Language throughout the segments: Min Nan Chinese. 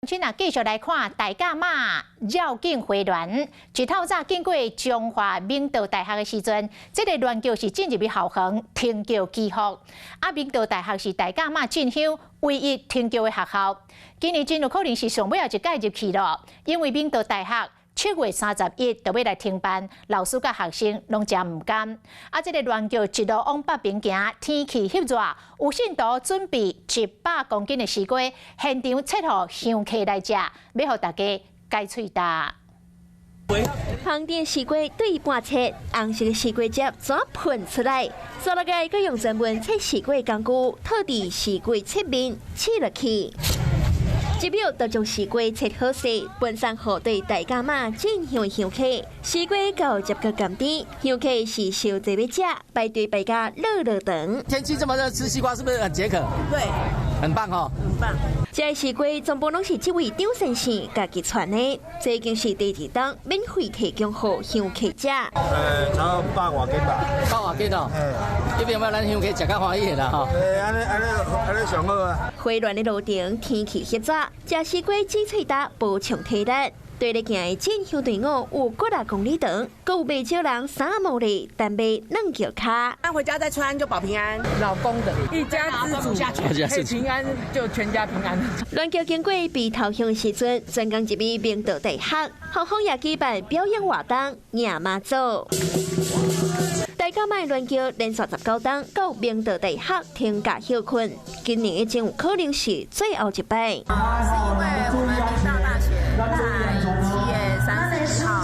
今仔繼續來看大甲媽繞境回鑾，一透早經過彰化明道大學的時陣，這個鑾轎是進入去校園停轎祈福。啊，明道大學是大甲媽進香唯一停轎的學校。今年真有可能是上尾仔一屆入去咯，因為明道大學7月31就欲來停辦，老師佮學生攏誠毋甘。啊，這個鑾轎一路往北邊行，天氣翕熱，有信徒準備100公斤的絲瓜，現場切予香客來食，欲予大家解喙焦。香甜絲瓜對半切，紅色的絲瓜汁怎噴出來？煞落來閣用專門切絲瓜的工具，套佇絲瓜切面切落去。一秒就將絲瓜切好勢，分送予對大甲媽進香的香客。絲瓜夠汁閣甘甜，香客是燒濟欲食，排隊排甲落落長。天氣這麼熱，吃西瓜是不是很解渴？對，很棒哦。很棒。這个絲瓜全部攏是這位張先生家己傳的，這已經是第二冬免費提供予香客食。差不多百外斤吧。百外斤哦。這邊有沒有咱香客食較歡喜的啦？吼。按呢按呢按呢上好啊。回鑾的路程天氣翕熱，食絲瓜止喙焦，補充體力。對咧行的進香隊伍有幾若公里長，閣有袂少人衫無咧，但欲軟轎跤。那回家再穿就保平安。老公的，一家之主，可以平安就全家平安。鑾轎經過埤頭鄉的時陣，專工入去明道大學，校方也舉辦表演活動，迎媽祖。大甲媽鑾轎連續19冬到明道大學停駕歇睏，今年真有可能是最後一擺。是因為我們明道大學在7月30號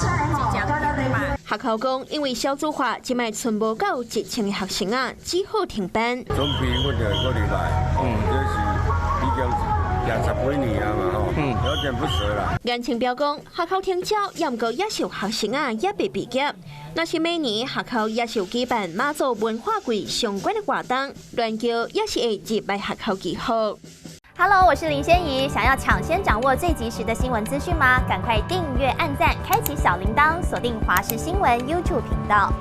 即將停辦。學校講，因為少子化，這擺賰無夠1000個學生啊，只好停辦。準備我就過禮拜，這是已經行十幾年啊嘛吼，有點不捨啦。顏清標講，學校停招，也毋過也是有學生啊，猶未畢業。若是每年學校也是有舉辦媽祖文化季相關的活動，鑾轎也是會入來學校祈福。 Hello，我是林仙怡，想要搶先掌握最及時的新聞資訊嗎？趕快訂閱、按讚、開啟小鈴鐺，鎖定華視新聞 YouTube 頻道。